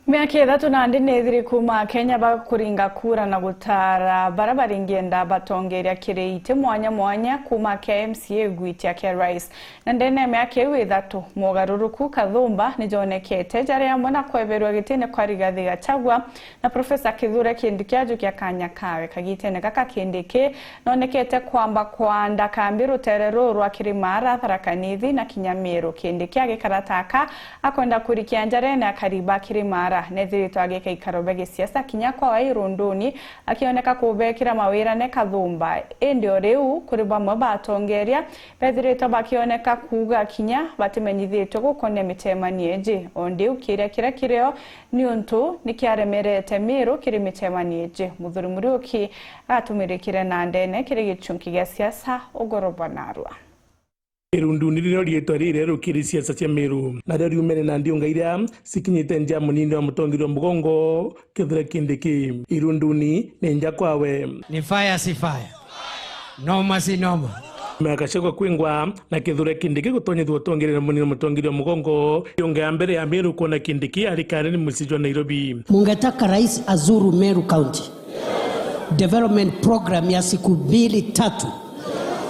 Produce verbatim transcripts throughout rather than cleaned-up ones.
Miaka ithatu nandi nithiri kuuma Akenya bakuringa kura na gutara bara baringienda batongeria kiri iti mwanya mwanya kuuma kia M C A gwitia kia rais. Na ndene ya miaka iu ithatu, mogaruruku kathumba nijonekete, jari amwe na kweberua gitine kwa Rigathi Gachagua na Professor Kithure Kindiki ajukia kanya kawe. Kagitene gaka Kindiki nonekete kwamba kwanda kambi rutere ruu rwa Kirimara, Tharaka Nithi na kinya Meru. Kindiki agikara taka akwenda kurikia njarene akari ba Kirimara. Nethiritwe agika ikaro bia gisiasa kinya kwawe Irunduni, akioneka kubekira mawirane kathumba. Indi o riu kuri bamwe ba atongeria bethiritwe bakioneka kuuga kinya batimenyithitwe gukonia micemanio iji. O ndiu kiria kiria kirio niuntu nikiaremerete Meru kiri micemanio iji. Muthuri Muriuki atumirikire na ndene kiri gichunki gia siasa ugoro bwa narua. Irunduni nirio riitwa ririreru kiri siasa cia Meru, nario riumene na ndiunga iria cikinyite nja munini wa mutongeria wa mugongo, Kithure Kindiki. Irunduni ni nja kwawe. Ni fire si fire. Noma si noma. Nyuma ya Gachagua kwingwa na Kithure Kindiki gutonyithua utongeria na munini wa mutongeria wa mugongo, ndiunga ya mbere ya Meru kwona Kindiki ari kareni mucii jwa Nairobi. Mungetaka rais azuru Meru County? Development program ya siku mbili tatu,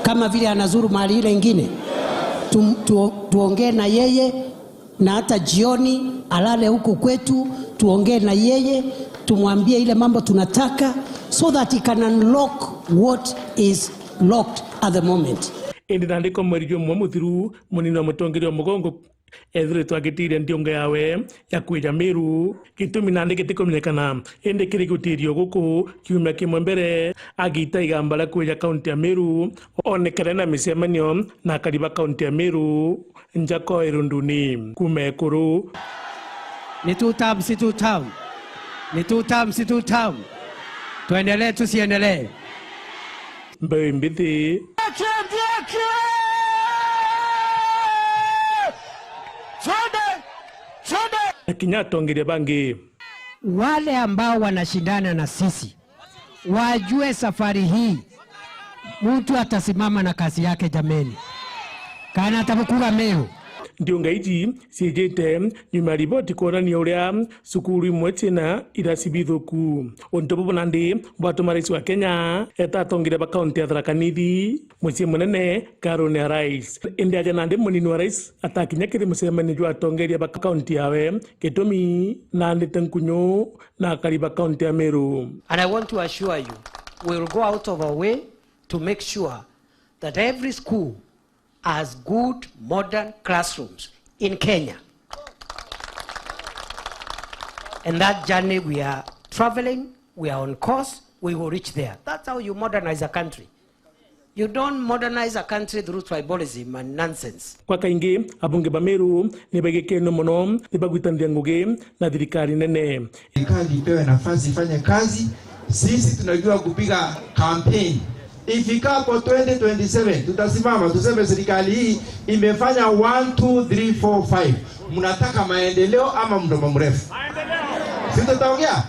kama vile anazuru mahali ile ingine. Tu, tu, tuongee na yeye, na hata jioni alale huku kwetu, tuongee na yeye, tumwambie ile mambo tunataka, so that he can unlock what is locked at the moment. Indi nandi kwa mweri jumwe muthiru, munini wa mutongeria wa mugongo ethiritwe agitiria ndiunga yawe ya kwija Meru. Gitumi nandi gitikumenyekana, indi kiri gutirio guku kiumia kimwe mbere, agita igamba ria kwija kaunti ya Meru, onekere na micemanio na akari ba kaunti ya Meru, nja kwa Irunduni. Kuuma Ekuru. Ni two term, si two term. Ni two term, si two term. Tuendelee, tusiendelee? Mbeu imbithi. Na kinya atongeria bangi. Wale ambao wanashindana na sisi wajue safari hii mtu atasimama na kazi yake jameni. Kana atabukura Meru. Ndiunga iji ciijite nyuma ya riboti kwonania uria cukuru imwe ciina irasi bithuku. Untu bubu nandi bwatuma rais wa Kenya eta atongeria ba kaunti ya Tharaka Nithi mucii munene karuni ya rais. Indi aja nandi munini wa rais atakinya kiri mucemanio jwa atongeria ba kaunti yawe, gitumi naandite nkunyu na akari ba kaunti ya Meru. And I want to assure you, we will go out of our way to make sure that every school has good modern classrooms in Kenya. And that journey we are traveling, we are on course, we will reach there. That's how you modernize a country. You don't modernize a country through tribalism and nonsense. Kwa kaingi, abunge ba Meru ni baigikene mono ni bagwitanithia ngugi na thirikari nene. Serikali ipewe nafasi ifanye kazi. Sisi tunajua kupiga campaign. Ifikapo twenty twenty-seven, tutasimama tuseme serikali hii imefanya one, two, three, four, five. Mnataka maendeleo ama mdomo mrefu? Si tutaongea?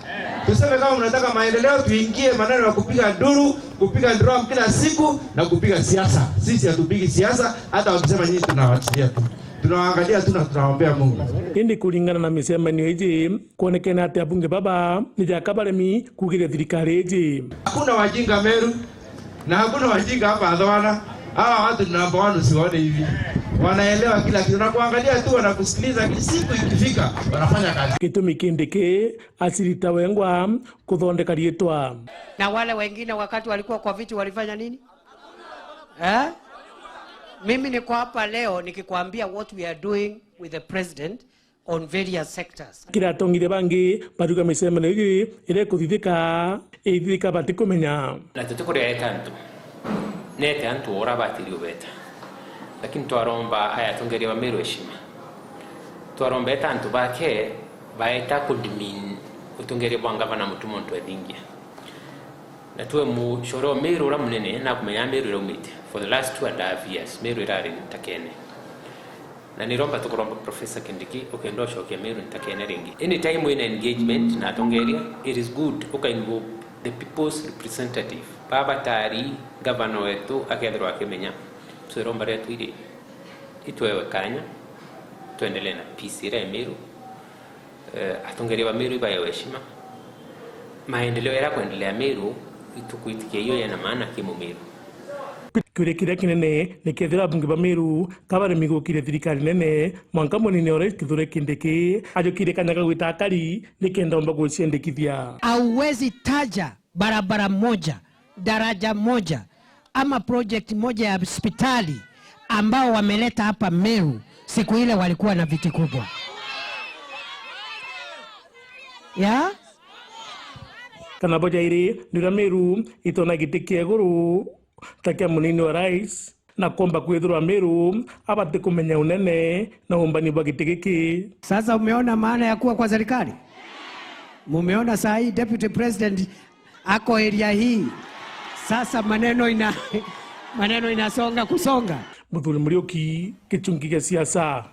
Tuseme kama mnataka maendeleo, tuingie maneno ya kupiga nduru, kupiga drum kila siku na kupiga siasa. Sisi hatupigi siasa, hata wakisema nyinyi tunawachilia tu. Tunawaangalia tu na tunaombea Mungu. Indi kuringana na micemanio iji, kwonekene ati abunge baba ni jaka baremi kugiria thirikari iji. Hakuna wajinga Meru na hakuna wajinga hapa Athwana. Hawa watu ni namba one, usiwaone hivi. Wanaelewa kila kitu. Wanakuangalia tu, wanakusikiliza, lakini siku ikifika, wanafanya kazi. Gitumi Kindiki acirita wengwa kuthondeka riitwa. Na wale wengine wakati walikuwa kwa viti walifanya nini? Eh? Mimi niko hapa leo nikikwambia what we are doing with the president on various sectors. Kiri atongeria bangi bariuga micemanio iji iria ikuthithika, ithithika batikumenya. Na tutikuria eta antu. Nete antu ora batiri ubeta. Lakini twaromba aya atongeria ba Meru heshima. Twaromba eta antu bake baeta kudemean utongeria bwa ngavana mutu muntu ethingia. Na twe mucore o Meru uria munene, nakumenya Meru iraumite. For the last two and a half years, Meru irari ntakene. Na niromba tukuromba Professor Kindiki, ukenda ucokia Meru ntakene ringi. Anytime wina engagement na atongeria, it is good uka involve the people's representative. Baba tari, gavana wetu, akethirwa akimenya. So iromba rietu iri, itwewe kanya, twendelee na peace iria i Meru. Eh, atongeria ba Meru ibaewe heshima. Maendeleo yaria kwendelea Meru, itukwitikia iyo yena maana kimumiru. Kiuria kiria kinene ni kethira abunge ba Meru ka baremi gukiria thirikari nene, mwanka munini o rais Kithure Kindiki ajukirie kanya ga gwita akari nikenda omba guciandikithia. Hauwezi taja barabara moja, daraja moja, ama project moja ya hospitali ambao wameleta hapa Meru siku ile walikuwa na viti kubwa. Ya? Kana bo jairi, ni uria Meru itona giti kia iguru ta kia munini wa rais, na komba kwithirwa Meru abati kumenya unene na umbani bwa giti giki. Sasa umeona maana ya kuwa kwa serikali? Mumeona saa hii deputy president ako area hii. Sasa maneno ina-, maneno inasonga kusonga. Muthuri Muriuki, Gichungi gia Siasa.